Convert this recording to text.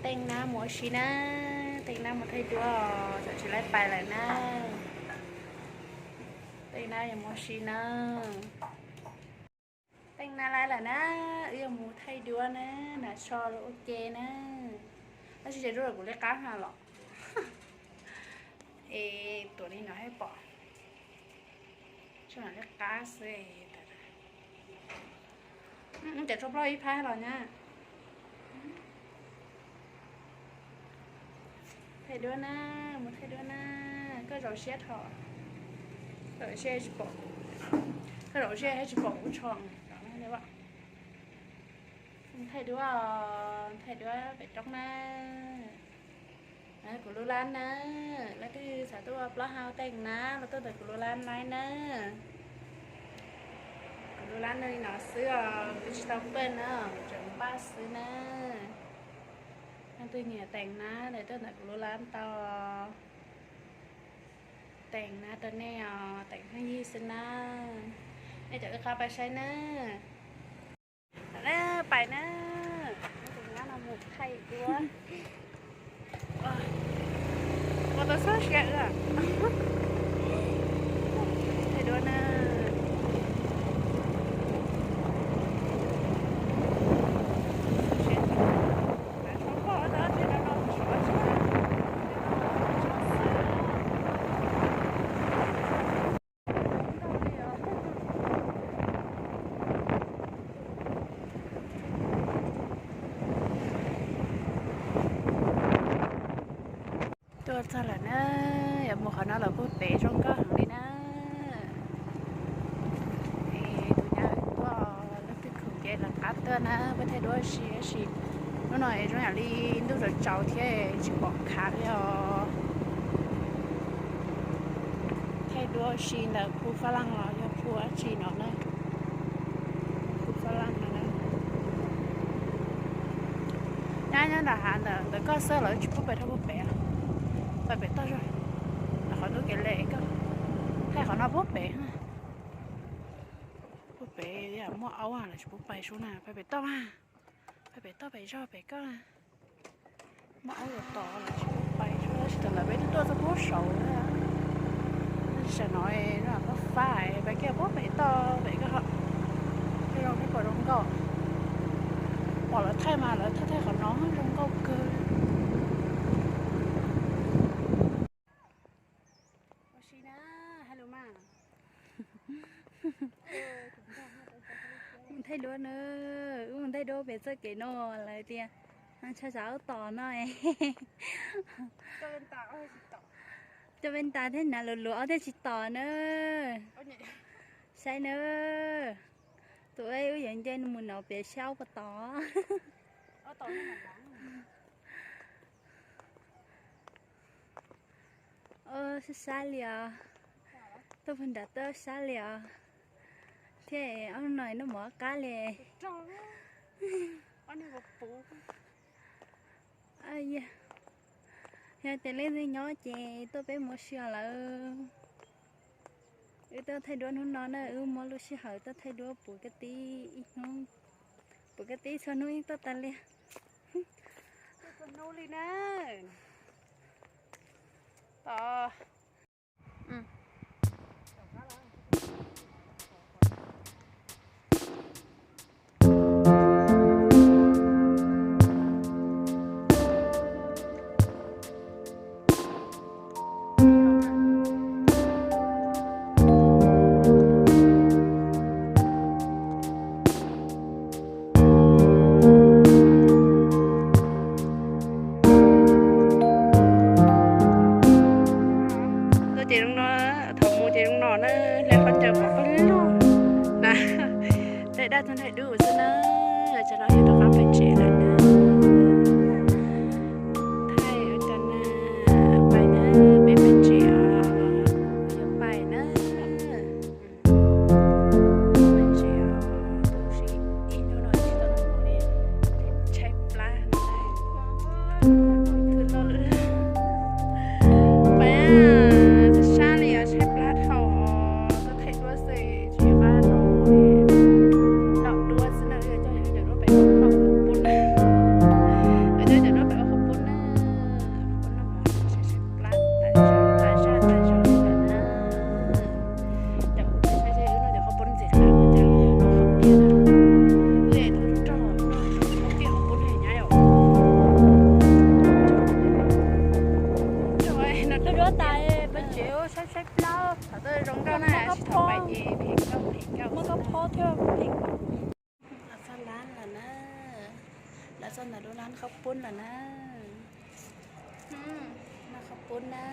Teej Nab mus ua si na, Teej Nab mus thaij duab, tam sim laib pais lawm na. Teej Nab yuav mus ua si na. Teej Nab laib lawm na, wb yuav mus thaij duab na, nas so ua ke na. Tab sis ces duab kuv liab qab ha los. Es tuam li no thiaj pom. Tsam no liab qab xwb. Cov tso plaub ib phab los nyab. Thaij duab na, mus thaij duab na. Koj zaum siab tho. Zaum siab tsis pom. Koj zaum siab thiab tsis pom kuv tso. Thaij duab, thaij duab pem roob na. Kuv lub lab na, leej twg xav tuaj plaub hau Teej Nab los tuaj ntawm kuv lub lab laib na. Kuv lub lab nyob li no xwb os, kuv tsis tau pej na, tseem npaj xwb na. Leej twg nyiam Teej Nab los tuaj ntawm kuv lub lab tau. Teej Nab rau nej os, Teej Nab yig xwb na. Nej cov wb qab pais saib na. Pais na, tus nyab no mus thaij duab. Ua tau xab siab wb. Thaij duab na. Tuaj txog lawm na, yuav mus qhov no lawm puag pem zoo nkauj heev li na. Es tus nyab tuaj leej twg khoom ces lawv qab tuaj na, peb thaij duab si tab sis hnub no es zoo yam li ntuj tsaus tsaus thiab tsis pom khav li os. Thaij duab si ntawm phu faj laj los yog phu dab tsi no na. Phu faj laj no na. Nyab nyob nram hav ntawm ntawm koj xwb lawv tsis pub pais rau puag pem. Pais pem toj zog, qhov ntug kev lem koj. Thaij qhov no puag pem. Puag pem muaj aub lawv tsis pub pais sub na, pais pem toj mas. Pais pem toj pem zog pem koj. Muaj aub los tos lawv tsis pub pais sub, tab sis thaum ntawd peb twb tuaj txog puag saud na. Tab sis sawv no fab fab pais kiag puag pem toj pem koj, zoo thiab pom zoo nkauj. Pom lawv thaij mas lawv thaij thaij qhov no zoo nkauj kawg. Ua si na, hais lus mas. Mus thaij duab na, wb mus thaij duab pem txoj kev no lawv tias tshaj xav aub tom no. Coj peb ntas thiab hnav luas luas ob thiaj tsis tom na. Saib na, tus wb yuav nce mus no pem saib aub puas tom. Sab sab li os, tuaj puag nram tuaj sab li os, thiab ob no noj mov qab li. Yog tias leej twg nyob ces tuaj peb mus ua si lawm. Wb tuaj thaij duab hnub no na, wb muab lub sij hawm tuaj thaij duab puv kab tib ib hnub, puv kab tib txhua hnub yeej tuaj tas li. Hnub li na. Tuaj ces zoo no, Lub no noj qhaub poob lawm na. Noj qhaub poob na.